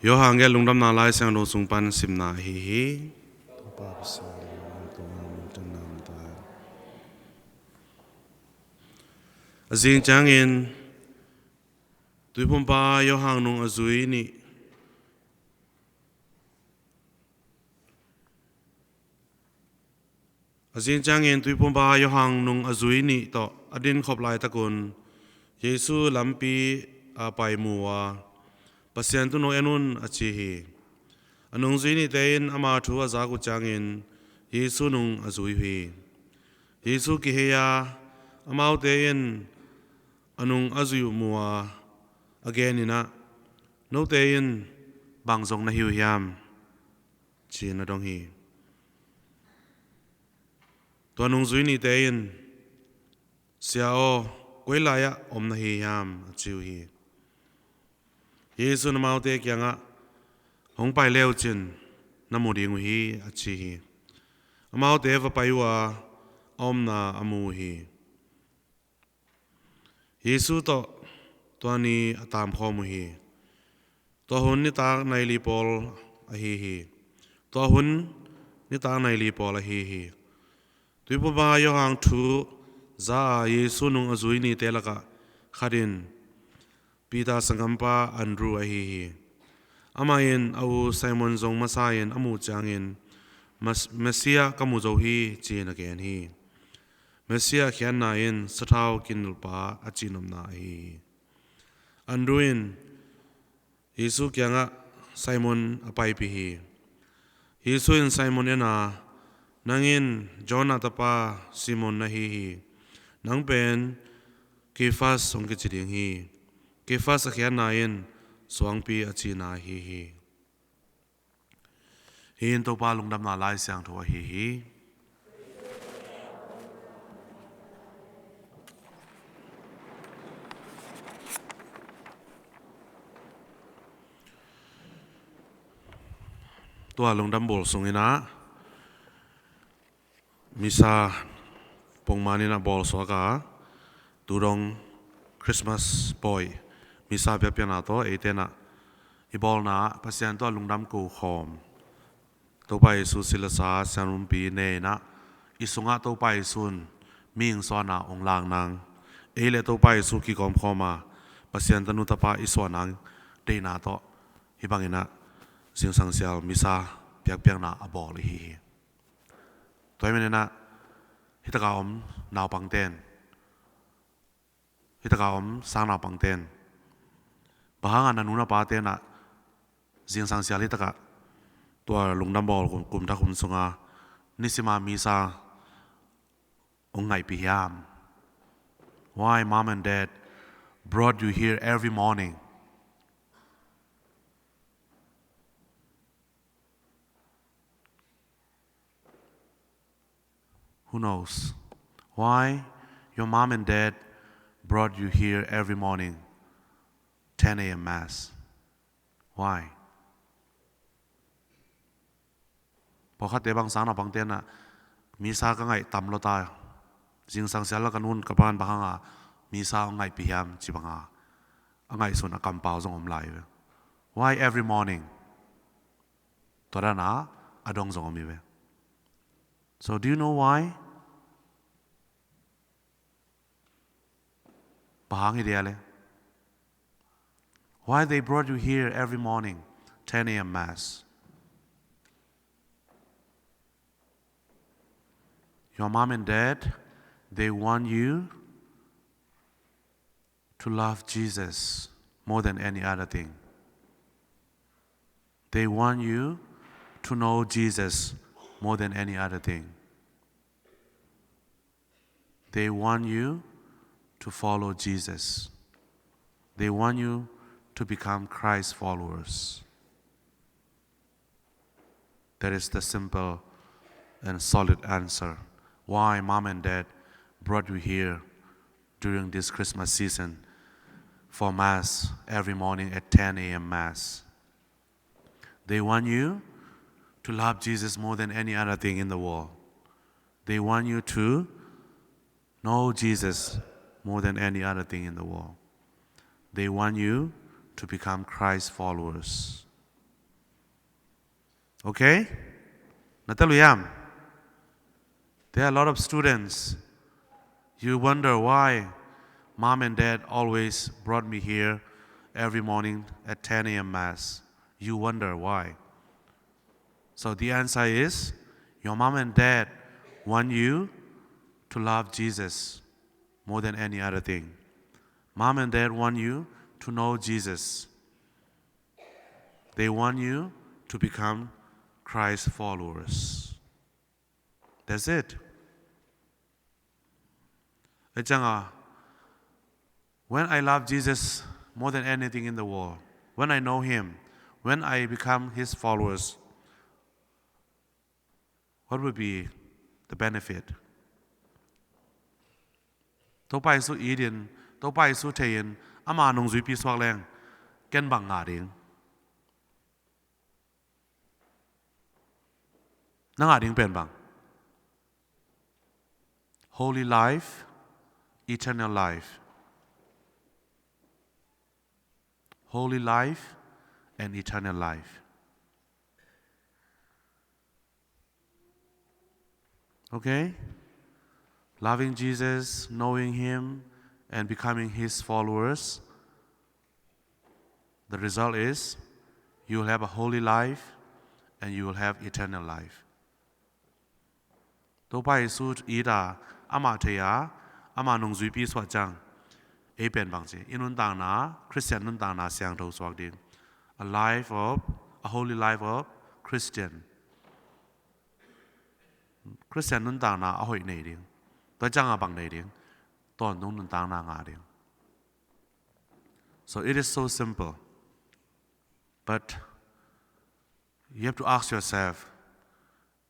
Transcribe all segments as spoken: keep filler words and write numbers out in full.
Johan gelh Lungdamna Lai Siangtho sung pan simna ahi hi. Topa Pasian, nang tung a min thanna om ta hen. A zing ciangin Tuiphumpa Johan nung a zui nih A zing ciangin Tuiphumpa Johan nung a zui nih tawh a dinkhop laitakun Jesu lampi a pai mu a, "Pasian tunu en un," a ci hi. A nungzui nihte in ama thu a zak uh ciangin Jesu nung a zui uh hi. Jesu kihei a, amaute in a nung a zui uh mu a, a genin ah, "Note in bang zong na hi uh hiam?" ci-in a dong hi. Tua nungzui nihte in, "Sia aw, koi lai-ah om na hi hiam?" a ci uh hi. Jesu in amaute kiangah, "Hong pai le uh cin na mu ding uh hi," a ci hi. Amaute va pai uh a, a omna a mu uh hi. Jesu tawh tua ni a taamkhawm uh hi. Tua hun nitak nai li pawl ahi hi. Tua hun nitak nai li pawl ahi hi. Tuiphumpa Johan thu za a Jesu nung a zui nihte lakah khat in Peter sanggampa Andrew ahi hi. Amah in a u Simon zong masa in a muh ciangin, "Mas-, Messiah ka mu zo hi," ci-in a gen hi. Messiah khiatna in sathau kinulpa a cihnopna ahi hi. Andrew in Jesu kiangah Simon a paipih hi. Jesu in Simon en a, "Nang in Jonah tapa Simon na hi hi. Nang pen Kephas hong kici ding hi." Kephas a khiatna in suangpi a cihna ahi hi. Hih in Topa Lungdamna Lai Siangtho ahi hi. Tua lungdam bawl sungin ah Misa pongman in a bawlsuak a, tu dong Christmas pawi Misa biakpiakna tawh eite in a i bawlna Pasian tawh lungdam ko khawm, Topa Jesu silasa sianrumpi ne in a, i sungah Topa Jesu in mihing suahna hong lak nang, ei le Topa Jesu kikawm khawm a, Pasian tanu tapa i suah nang deihna tawh hih bangin a zingsang sial Misa biakpiakna a bawl ihi hi. Tua hi manin a, hih taka om naupangten, hih taka om sang naupangten, bang hanga na nu na paten a zingsang sial hih taka tua lungdam bawl kum, kum thak hun sunga nisima Misa hong ngaihpih hiam? Why mom and dad brought you here every morning? Who knows why your mom and dad brought you here every morning, ten a m Mass? Why? Pawlkhatte bang sang naupangten a, "Misa ka ngaih tam lo ta, zingsang sial a ka nun ka pan bang hanga Misa hong ngaihpih hiam?" ci banga a ngaihsun a kampau zong om lai ve. Why every morning? Tua dana a dong zong om hi ve. So do you know why? Bang hang hi dia le? Why they brought you here every morning, ten a m Mass? Your mom and dad, they want you to love Jesus more than any other thing. They want you to know Jesus more than any other thing. They want you to follow Jesus. They want you to become Christ followers. That is the simple and solid answer why mom and dad brought you here during this Christmas season for Mass every morning at ten a m Mass. They want you to love Jesus more than any other thing in the world. They want you to know Jesus more than any other thing in the world. They want you to become Christ followers. Okay? Na tel uh hiam? There are a lot of students. You wonder why mom and dad always brought me here every morning at ten a m mass. You wonder why. So the answer is, your mom and dad want you to love Jesus more than any other thing. Mom and dad want you to know Jesus. They want you to become Christ followers. That's it. Ahi ciangin, when I love Jesus more than anything in the world, when I know him, when I become his followers, what will be the benefit? Topa Jesu it in, Topa Jesu thei in, ama nungzuipi suak leng, ken bang ngah ding? Na ngah ding pen bang? Holy life, eternal life. Holy life and eternal life. Okay? Loving Jesus, knowing him, and becoming his followers, the result is you will have a holy life and you will have eternal life. Topa Jesu it a, ama thei a, ama nungzuipi suak ciang, ei pen bang ci, i nuntakna, Christian nuntakna siangtho suak ding. A life of, a holy life of Christian. Christian nuntakna a hoih nei ding. Tua ciangin bang nei ding? Tawntung nuntakna ngah ding. So it is so simple. But you have to ask yourself,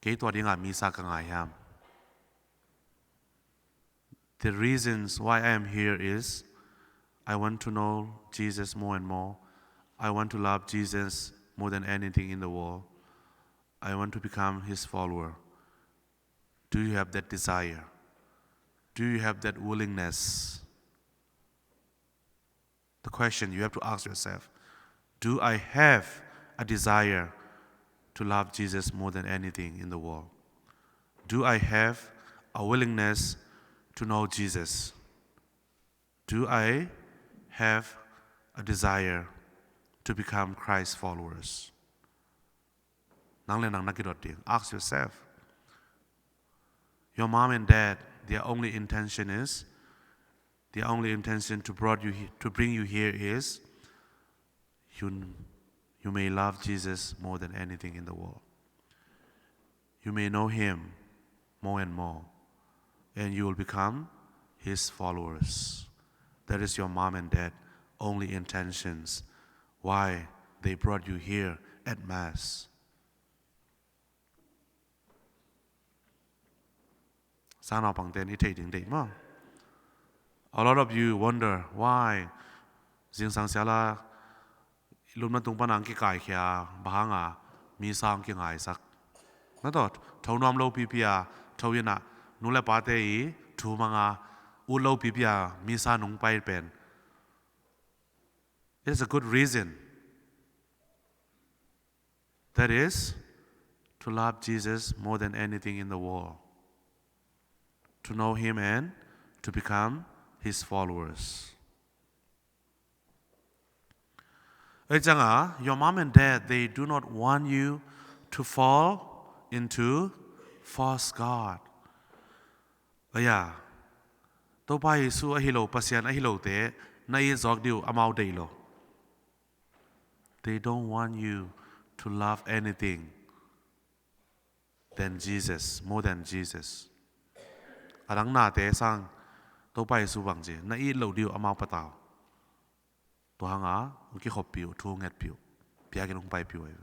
kei tua dingin misa ka ngai hiam? The reasons why I am here is I want to know Jesus more and more. I want to love Jesus more than anything in the world. I want to become his follower. Do you have that desire? Do you have that willingness? The question you have to ask yourself, do I have a desire to love Jesus more than anything in the world? Do I have a willingness to know Jesus? Do I have a desire to become Christ followers? Nang le nang na kidot ding. Ask yourself. Your mom and dad, their only intention is, their only intention to brought you he-, to bring you here is, you, you may love Jesus more than anything in the world. You may know him more and more, and you will become his followers. That is your mom and dad only intentions why they brought you here at Mass. Sangnaupangte in i thei ding deih maw? A lot of you wonder why zingsang siala lupna tung pana ang kikaikhia, bang hanga misa ang kingaisak. Na tawh, tho nuam lo pipi a, tho ina, nu le pate i thu manga, ut lo pipi a, misa nung pai pen. It is a good reason. That is, to love Jesus more than anything in the world. To know him and to become his followers. Ahi cianga, your mom and dad, they do not want you to fall into false god. Aya, Topa Jesu ahi lo, Pasian ahi lote na it zawk ding uh amau deih lo. They don't want you to love anything than Jesus, more than Jesus. A dang nate sang Topa Jesu bang ci, na it loh ding uh amau patau. Tua hanga hong kikhoppi uh, thu hong ngetpih uh, piakin hong paipih uh ahi.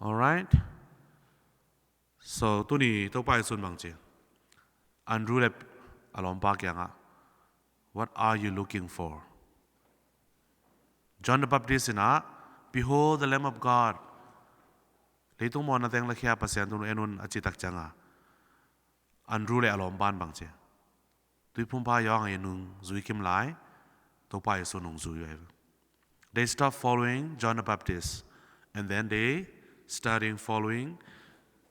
Alright. So tuni Topa Jesu in bang ci, Andrew le a lawmpa kiangah, "What are you looking for?" John the Baptist in ah, "Behold the Lamb of God." Leitung mawhna teng lakhia Pasian thu en un a cih tak cianga, Andrew le a lawmpa in bang ci, tuiphumpa yawng a i nungzui kim lai, Topa Jesu nungzui uh ahi. They stop following John the Baptist, and then they starting following,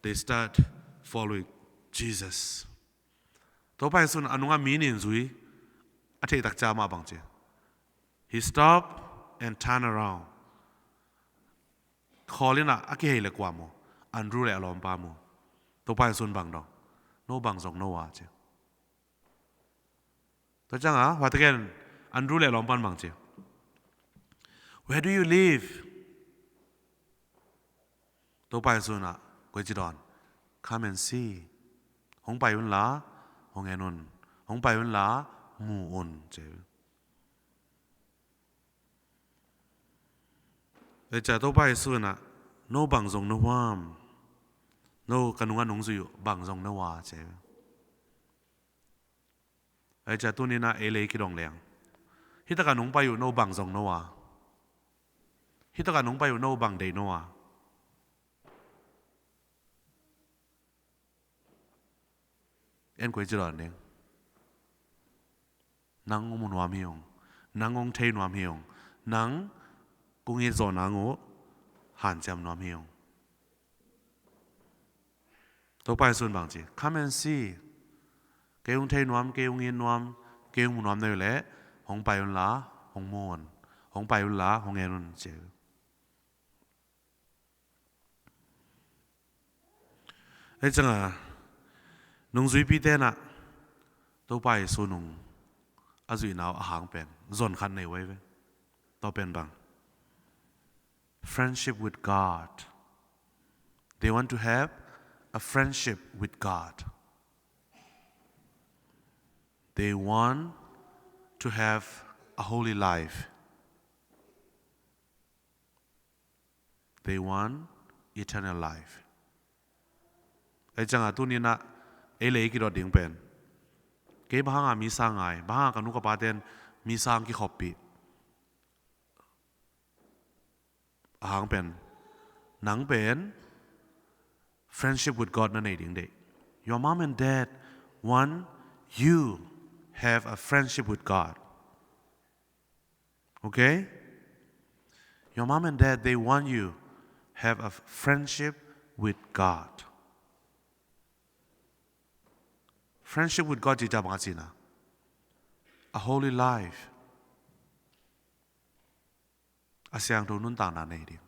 they start following Jesus. Topa Jesu'n a nungah mi nih in zui a theih tak ciang amah bang ci? He stopped and turned around. Khawl in ah a kihei leh kua mu? Andrew le a lawmpa mu. Topa Jesu'n bang dong? No bang zong no a ci. Tua ciangah huate gen, Andrew le a lawmpa in bang ci? Where do you live? Topa Jesu'n ah koici dawn? Come and see. Hong pai unla hong en un. Hong pai unla mu un ci. Ei ciah Topa Jesu'n ah no bang zong no huam? No ka nungah nung zui uh bang zong no a ci. Ei ciah tuni-in ah ei le ei kidong leng, hih takah nong pai uh no bang zong no a? Hih takah nong pai uh no bang deih no a? En koi ci dawn ding. Nang hong mu nuam hi ung. Nang hong thei nuam hi ung. Nang kong it zawh nang uh hanciam nuam hi ung. Topa Jesu'n bang ci? Come and see. Kei hong thei nuam, kei hong it nuam, kei hong mu nuam na hih leh hong pai unla hong mu un. Hong pai unla hong en un ci. Ei ciangah nungzuipite'n ah Topa Jesu nung a zuihna uh a hang pen zon khat nei uh ei ve. Tua pen bang? Friendship with God. They want to have a friendship with God. They want to have a holy life. They want eternal life. Ei ciangah tuni-in ah ei le ei kidot ding pen, kei bang hanga misa ngai, bang hanga ka nu ka pate'n misa hong kikhoppih? A hang pen, nang pen friendship with God na nei ding deih. Your mom and dad want you have a friendship with God. Okay? Your mom and dad, they want you have a friendship with God. Friendship with God ci ciang bang a cihna? A holy life. A siangtho nuntakna nei ding.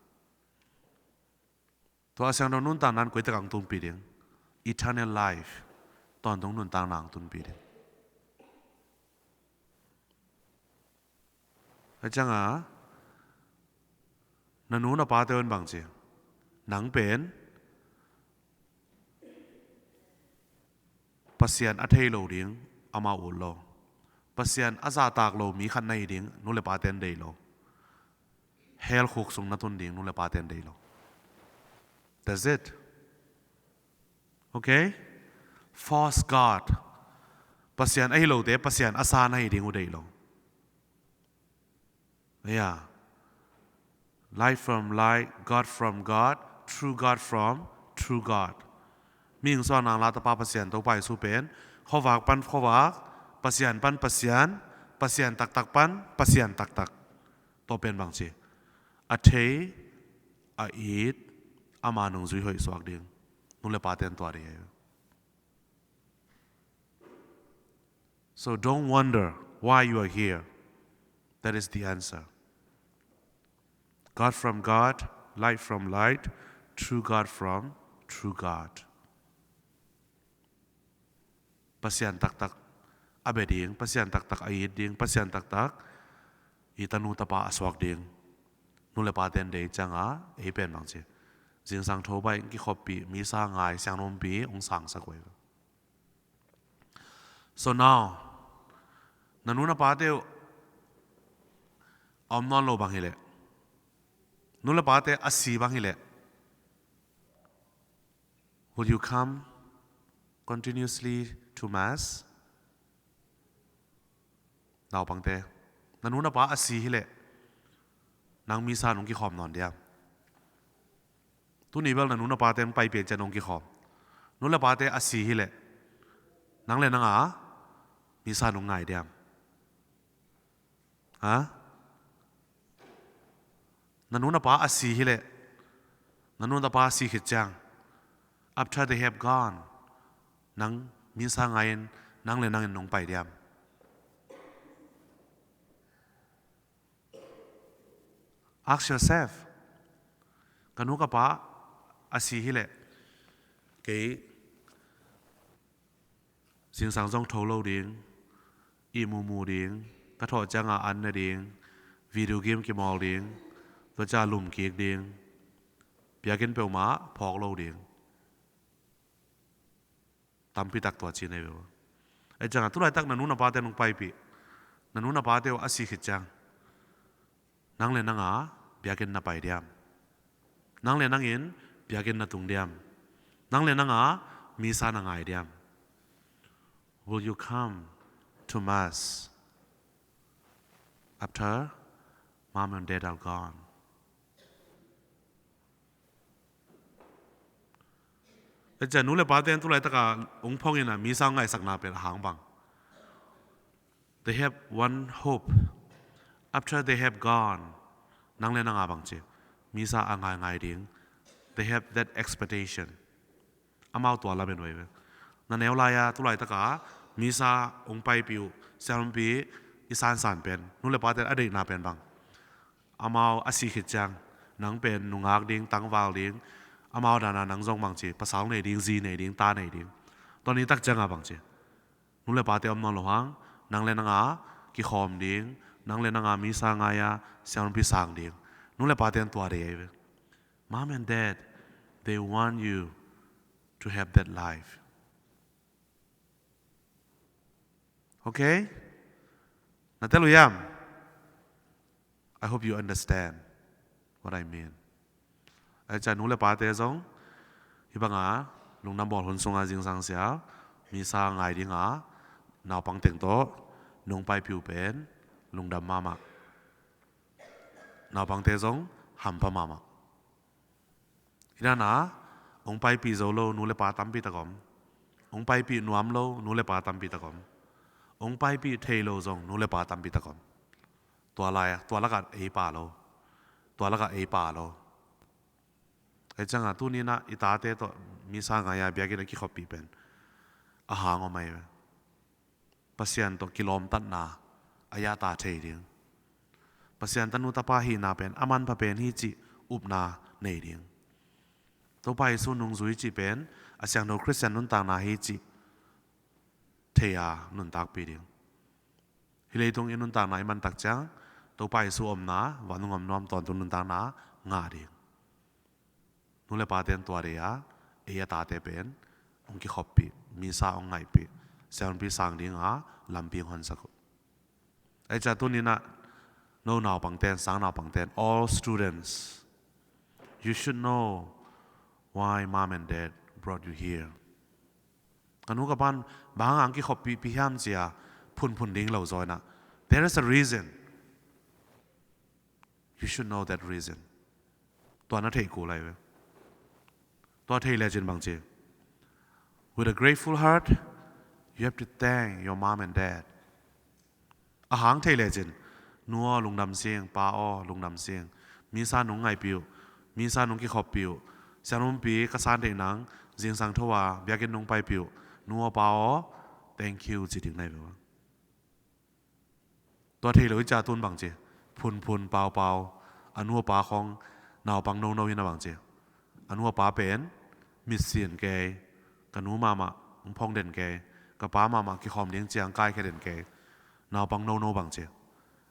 Tua a siangtho nuntakna in koi takah hong tunpih ding? Eternal life, tawntung nuntakna hong tunpih ding. A ciangah na nu na pate un bang ci? Nang pen Pasian a thei lo ding amau ut lo. Pasian a zahtak lo mi khat na hi ding nu le pate'n deih lo. Hell khuk sung na tun ding nu le pate'n deih lo. That's it. Okay? False God. Pasian ahi lote Pasian a sa na hi ding uh deih lo. Yeah. Light from light, God from God, true God from true God. Mihing suahna Lata Pa Pasian Topa Jesu pen khuavak pan khuavak, Pasian pan Pasian, Pasian taktak pan Pasian taktak. Tua pen bang ci? A thei, a it, ama nungzui hoih suak ding nu le pate'n tua ding hi. So don't wonder why you are here. That is the answer. God from God, light from light, true God from true God. Pasian taktak a bia ding, Pasian taktak a it ding, Pasian taktak i tanu tapa a suak ding nu le pate'n deih ciangah ei pen bang ci? Zingsang tho baih hong kikhoppih, misa ngai, siangtho ompih hong sangsak uh hi. So now, na nu na pate uh a om nawn lo bang hi leh, nu le pate a si bang hi leh, would you come continuously to Mass? Naupangte, na nu na pa a si hi leh nang misa nong kikhawm nawn diam? Tuni bel na nu na pate hong pai pian ciang nong kikhawm. Nu le pate a si hi leh nang le nang a misa nong ngai diam? Ha? Na nu na pa a si hileh, na nu na pa a si khit ciang, after they have gone, nang misa ngai-in nang le nangin nong pai diam? Ask yourself. Ka nu ka pa a si hileh, kei zingsang zong tho lo ding, ihmu mu ding, ka thawh cianga an ne ding, video game kimawl ding, tua cianga lum kik ding, biakinn peuhmah phawk lo ding. Tampi tak tua ci nei ve. Ahi cianga tulaitak na nu na pate nong paipih, na nu na pate uh a si khit ciang, nang le nanga biakinn na pai diam? Nang le nangin biakinn na tung diam? Nang le nanga misa na ngai diam? Will you come to mass after mom and dad are gone? Ahi cianga nu le pate in tulaitaka ung phongin a misa ngaihsakna pen a hang bang? They have one hope. After they have gone, nang le nanga bang ci, misa a ngaingai ding. They have that expectation. Amau tua lamen uh ahi ve. Na neu lai-a tulaitaka misa ung paipih uh siampumpi i sansan pen, nu le pate a deihna pen bang? Amau a si khit ciang, nang pen nungak ding, tangval ding, amau dana nang zong bang ci, pasal nei ding, zi nei ding, ta nei ding. Tua ni tak cianga bang ci, nu le pate om nawn lo hang, nang le nanga kikhawm ding, nang le nanga misa ngai-a siampumpi sang ding. Nu le pate in tua deih ahi ve. Mom and dad, they want you to have that life. Okay? Na tel uh hiam? I hope you understand what I mean. Ahi cianga nu le pate zong hih banga lungdam bawl hun sunga zingsang sia misa ngai dinga naupang teng tawh nong paipih uh pen lungdam mahmah. Naupangte zong hampha mahmah. Hi dana, ong paipih zo lo nu le pa tampi tak om. Ong paipih nuam lo nu le pa tampi tak om. Ong paipih thei lo zong nu le pa tampi tak om. Tua lai, tua lakah ei pa lo. Tua lakah ei pa lo. Ahi cianga tuni-in ah i tate tawh misa ngai-a biakinn a kikhoppih pen a hang om ahi ve. Pasian tawh kilawmtatna a yata thei ding. Pasian tanu tapa hihna pen a manpha pen hi cih upna nei ding. Topa Jesu nungzui cih pen a siangtho Khristian nuntakna hi cih thei-a nuntakpih ding. Hih leitung i nuntakna i mantak ciang Topa Jesu omna, vantung om nuam tawntung nuntakna ngah ding. Nu le pate in tua deih a, ei a tate pen ong kikhoppih, misa ong ngaihpih, siampumpi sang dinga lampi ong honsak uh. Ahi cianga tuni-in ah no naupangte in, sang naupangte in, all students, you should know why mom and dad brought you here. Ka nu ka pa'n bang hanga ong kikhoppihpih hiam ci-a phunphun ding lo zaw in ah, there is a reason. You should know that reason. Tua na theih kul ahi ve. Tua thei lecin bang ci, with a grateful heart, you have to thank your mom and dad. A hang thei lecin, nu aw lungdam sing, pa aw lungdam sing, misa nong ngaihpih uh, misa nong kikhoppih uh, siampumpi ka san theih nang, zingsang tho-a biakinn nong paipih uh, nu aw pa aw, thank you ci ding na hi ve. Tua thei lo i cianga tun bang ci, phunphun paupau, a nu a pa khawng naupang nono hi na bang ci. A nu a pa pen mitsin kei, ka nu mahmah ong phong den kei, ka pa mahmah kikhawm ding ciang kaikhia den kei, naupang nono bang ci.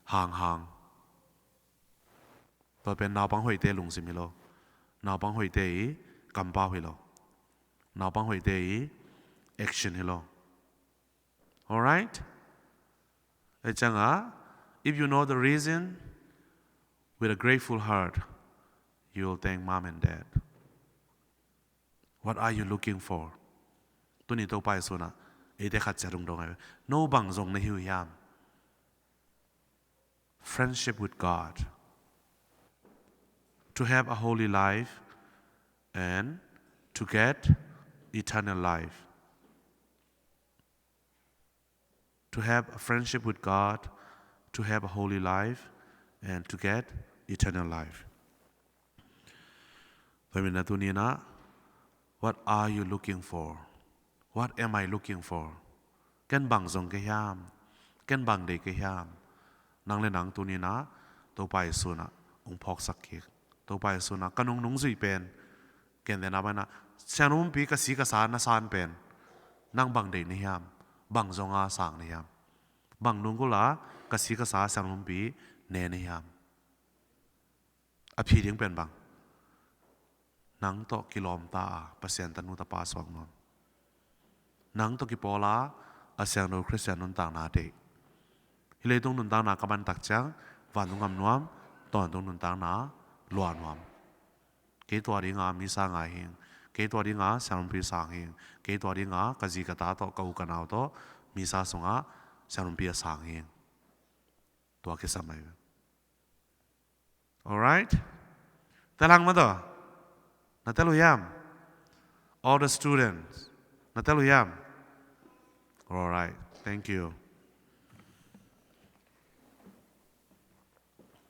Hanghang. Tua pen naupang hoihte lungsim hi lo. Naupang hoihte i kampau hi lo. Naupang hoihte i action hi lo. Alright? Ahi cianga, if you know the reason, with a grateful heart, you will thank mom and dad. What are you looking for? Tuni Topa Jesu in ah eite khat ciat ong dong ahi ve. No bang zong na hi uh hiam? Friendship with God. To have a holy life and to get eternal life. To have a friendship with God, to have a holy life, and to get eternal life. Tua manin ah tuni-in ah, what are you looking for? What am I looking for? Ken bang zong ka hiam? Ken bang deih ka hiam? Nang le nang tuni-in ah Topa Jesu in ah hong phawksak kik. Topa Jesu in ah ka nungnung zui pen, gentehna banah siangtho pumpi ka si ka sa na san pen, nang bang deih na hiam? Bang zong a sang na hiam? Bang lunggulh a ka si ka sa siangtho pumpi ne na hiam? A phi ding pen bang? Nang tawh kilawmta a Pasian tanu tapa suak nuam. Nang tawh kipawl a a siangtho Khristian nuntakna deih. Hih leitung nuntakna ka man tak ciang, vantung gam nuam, tawntung nuntakna lua nuam. Kei tua dinga misa ngai hing. Kei tua dinga siangtho pumpi sang hing. Kei tua dinga ka zi ka ta tawh, ka u ka nau tawh misa sungah siangtho pumpi a sang hing. Tua kisam ahi. Alright? Tel hang maw tawh? Na tel uh hiam? All the students. Na tel uh hiam? Alright. Thank you.